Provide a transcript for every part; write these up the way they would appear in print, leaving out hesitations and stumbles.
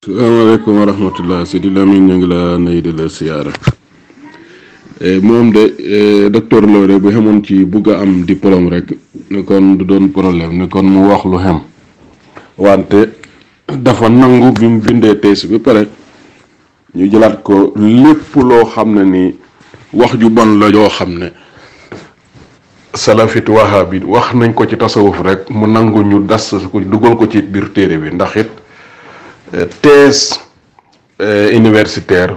salaamaaleykum wa rahmatullah Sidi Lamine ñu ngi la nuyu di la siyaara moom de docteur Lo de bu xamoon ci bugg a am diplôme rek ni kon du doon problème ni kon mu wax lu xem wante dafa nangu bi mu bindee tees bi pare ñu jëlaat ko lépp loo xam ne ni wax ju bon la yoo xam ne salafit wahabi wax nañ ko ci tasawuf rek mu nangu ñu das ko dugal ko ci biir téere bi ndax it thèse universitaire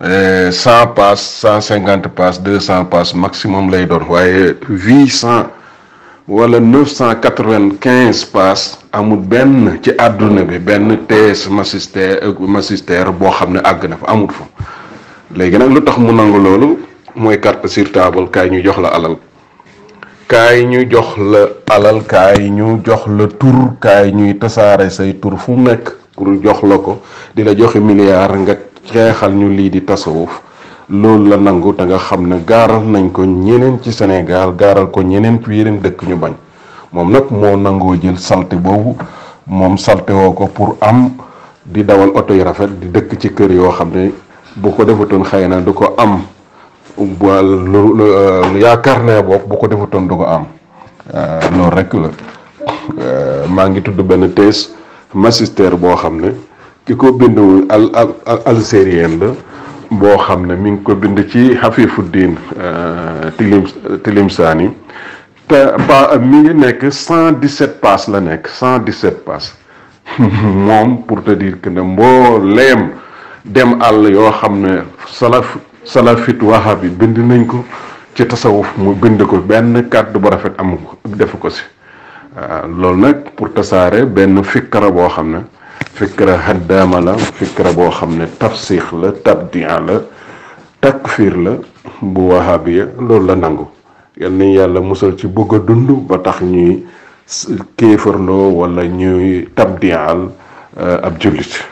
100 pages 150 pages 200 pages maximum lay doon waaye 800 wala 995 pages amul benn ci àdduna bi benn thèse magistère boo xam ne àgg na fa amul fa léegi nag lu tax mu nangu loolu mooy carte sur table kaay ñu jox la alal kaay ñu jox la alal kaay ñu jox la tur kaay ñuy tasaare say tur fu mu nekk pour jox la ko di la joxe milliard nga xeexal ñu lii di tasawuf loolu la nangu te nga xam ne gaaral nañ ko ñeneen ci Sénégal gaaral ko ñeneen ci yeneen dëkk ñu bañ moom nag moo nangoo jël salte boobu moom salte woo ko pour am di dawal oto yu rafet di dëkk ci kër yoo xam ne bu ko defatoon xëy na du ko am yaakaar ne boog bu ko defatoon du ko am loolu rek la maa ngi tudd benn thèse magistère boo xam ne ki ko bindul algérien la boo xam ne mi ngi ko bind ci Hafifuddin Tilimsani te mi ngi nekk 117 pages la nekk 117 pages moom pour te dire que ne mbooleem dem àll yoo xam ne salafit wahabi bind nañ ko ci tasawuf mu bind ko benn kàddu bu rafet amu ko defu ko si loolu nag pour tasaare benn fikkara boo xam ne fikkara haddaama la fikkara boo xam ne tafsix la tabdia la takfir la bu wahabiya loolu la nangu yal nañ yàlla musal ci bëgg a dund ba tax ñuy kéefarloo wala ñuy tabdial ab jullit